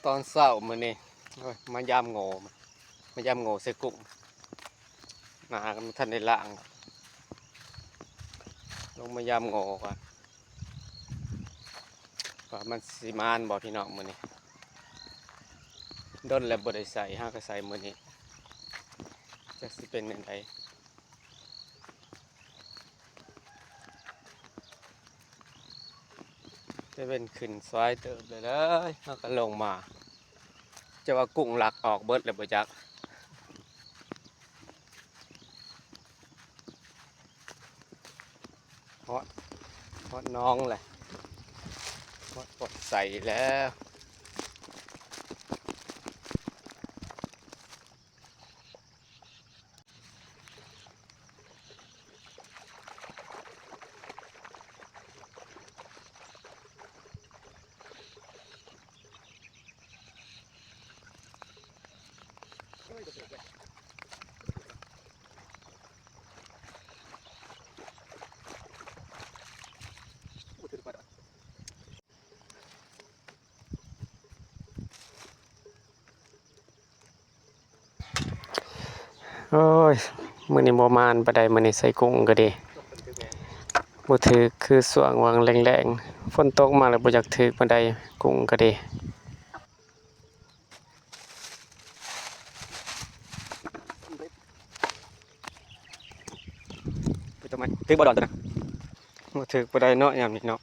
ຕອນເຊົ້າມື້ນີ້ ໂອ້ຍ ມາຢາມໂງ່ ມາຢາມໂງ່ໃສ່ກຸ້ງ ໜ້າກໍບໍ່ທັນໄດ້ລ້າງ ລົງມາຢາມໂງ່ກ່ອນ ວ່າມັນຊິໝານບໍ່ພີ່ນ້ອງມື້ນີ້ ດົນແລ້ວບໍ່ໄດ້ໃສ່ ຫາກໍໃສ່ມື້ນີ້ ຈັກຊິເປັນແນວໃດ. ຕາເວັນຂຶ້ນສວາຍເຕີບແລ້ວເດີ ເຮົາກໍລົງມາ ຈະວ່າກຸ້ງລັກອອກເບິດແລ້ວບໍ່ຈັກ ຮອດ ຮອດໜອງແລ້ວ ຮອດປອດໃສແລ້ວ. ໂອ້ຍ ມື້ນີ້ບໍ່ໝານປານໃດ ມື້ນີ້ໃສ່ກຸ້ງກໍດີ ບໍ່ຖືກຄືຊ່ວງຫວ່າງແລ້ງໆ ຝົນຕົກມາແລ້ວບໍ່ຢາກຖືກປານໃດ ກຸ້ງກໍດີ. ຖືກບໍ່ດອນຕົວນັ້ນ? ບໍ່ຖືກປານໃດເນາະ ຍາມນີ້ເນາະ.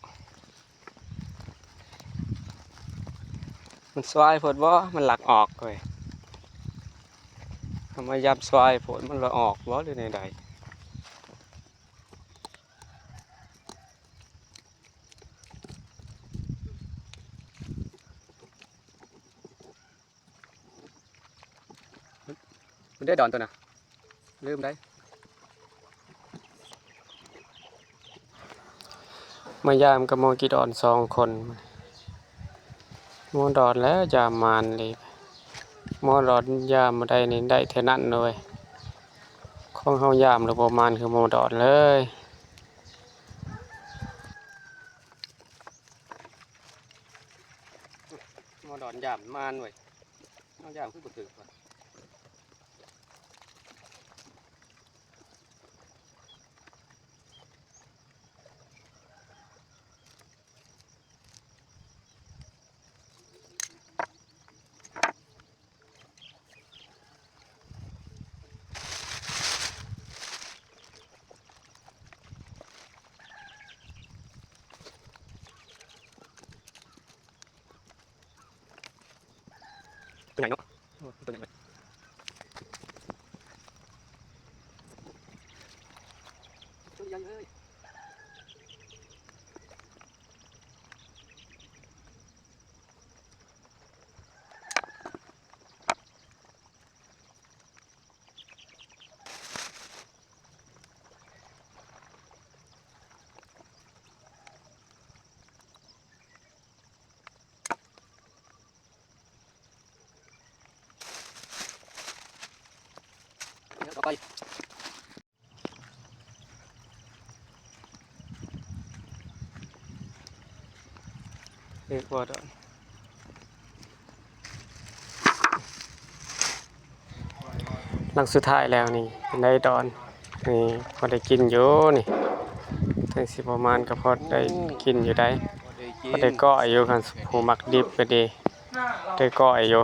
ມັນສວາຍໂພດບໍ່? ມັນລັກອອກເວີຍ. ເຮົາມາຢາມສວາຍໂພດ ມັນລະອອກບໍ່ ຫຼືແນວໃດ? ມັນໄດ້ດອນຕົວນະ ລືມໄດ້. ມາຢາມກັບໝໍກີດອນສອງຄົນ ໝໍດອນແລ້ວຢາມໝານເລີຍ ໝໍດອນຢາມບໍ່ໄດ້ນີ້ໄດ້ເທົ່ານັ້ນເວີຍ ຂອງເຮົາຢາມແລ້ວບໍ່ໝານຄືໝໍດອນເລີຍ. ໝໍດອນຢາມໝານເວີຍ ເຮົາຢາມຄືບໍ່ຖືກວະ. ຕົວໃຫຍ່ເນາະ ໂອ້ ຕົວໃຫຍ່ເລີຍ ຕົວໃຫຍ່ເລີຍ. ເອີ ບໍ່ດອກ ຫຼັງສຸດທ້າຍແລ້ວນີ້ ເປັນໄດດອນ? ນີ້ ພໍໄດ້ກິນຢູ່ນີ້ ເຖິງຊິບໍ່ໝານກໍພໍໄດ້ກິນຢູ່ໄດ໋ ພໍໄດ້ກິນ ພໍໄດ້ກ້ອຍຢູ່ ຄັນຜູ້ມັກດິບກໍດີ ໄດ້ກ້ອຍຢູ່.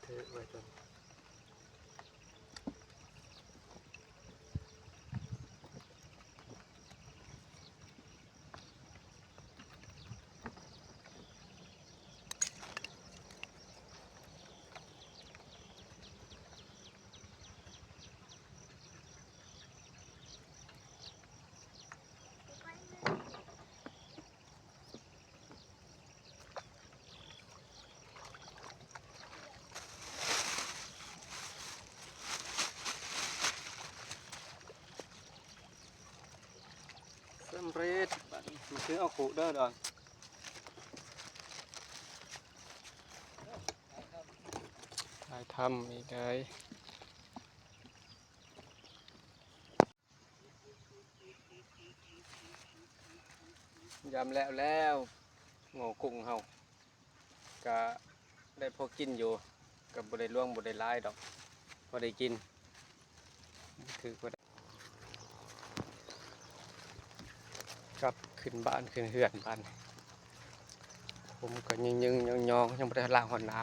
ເທໄວ້ກ່ອນ. ສຳເລັດ ບາດນີ້ ມາຖືເອົາຄຸເດີດອນ. ທຳອີກເລີຍ. ຍາມແລ້ວແລ້ວ ງົວກຸ້ງເຮົາກະໄດ້ພໍກິນຢູ່ ກະບໍ່ໄດ້ຫຼວງບໍ່ໄດ້ຫຼາຍດອກ ພໍໄດ້ກິນ ຖືກວ່າ ກັບຂຶ້ນບ້ານຂຶ້ນເຮືອນບາດນີ້ ຜົມກໍຍຶງໆຍອງໆ ຍັງບໍ່ໄດ້ລ້າງຮອດໜ້າ.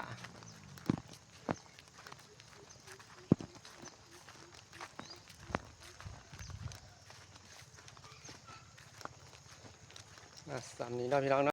ອ່າ ສ່ຳນີ້ເນາະພີ່ນ້ອງເນາະ.